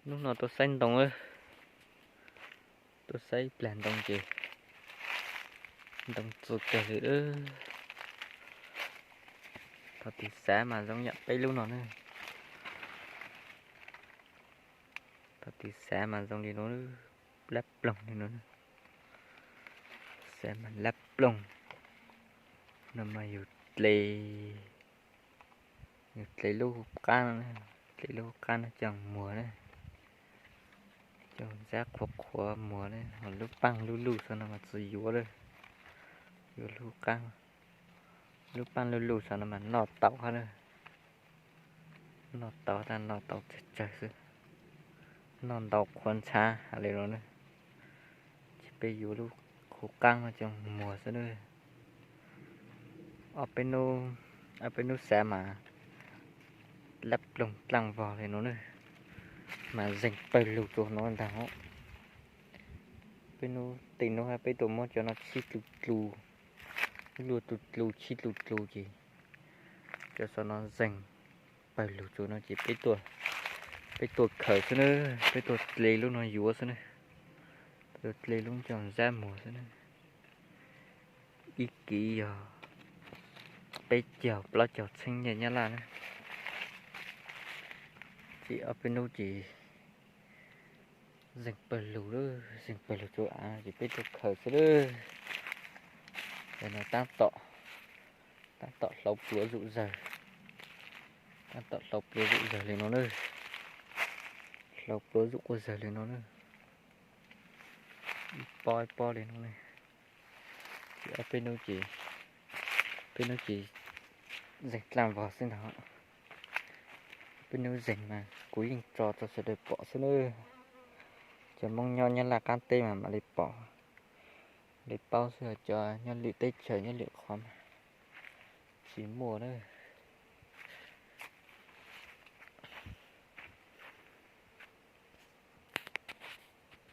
Hnub no tuaj saib ntoo, tuaj saib ib plag ntoo ces ntoo txus kawg li. Thaum twg xav mas zoo yam peb lub no ne. Thaum twg xav mas zoo li no, lab ploog li no. Xav mas lab ploog no mas yus dle, yus dle lub hauv qab no, dle lub hauv qab no coj muag na, coj ntxab qhuav qhuav muag na, ho lub paaj luj luj xwb no mas tsis yuav lawm. Yuav lub qab, lub paaj luj luj xwb no mas noj tau hab na, noj tau tab noj tau tsawg tsawg xwb, noj ntau qhuav ntxhab hab li no na. Ces peb yuav lub hauv qab no coj muag xwb na. Ob peb hnub xav mas lab ploog dlaaj vog li no na, mas zeeg pawg lug rua no ntag. Peb hnub tej hnub hab peb tuaj muab cov no txhib dlu dlu, ib luaj dlu dlu txhib dlu dlu ces cov xov no zeeg pawg lug rua no ces peb tuaj khaws xwb na, peb tuaj dle lub no yuav xwb na, peb tuaj dle lub coj ntxab muag xwb na. Ib kiv yog peb caug plaub caug txheeb nyiaj Nyab Laj na. Ces ob peb hnub ces zeeg pawg lug, zeeg pawg lug rua av ces peb tuaj khaws xwb lawm. Tam no taab tom hlauv pluav zom zawg, taab tom hlauv pluav zom zawg li no na, hlauv pluav zom quaj zawg li no na, ib pob ib pob li no ne. Ces ob peb hnub ces, peb hnub ces zeeg dlaaj vog xwb ntag. Peb hnub zeeg mas kuv yeej tso rau sawv daws pom xwb na. Cov Moob nyob Nyab Laj qaab teb mas mam li pom, li paub xwb, cov nyob lwm teb chaws nyob lwm qhov mas tsis muaj na.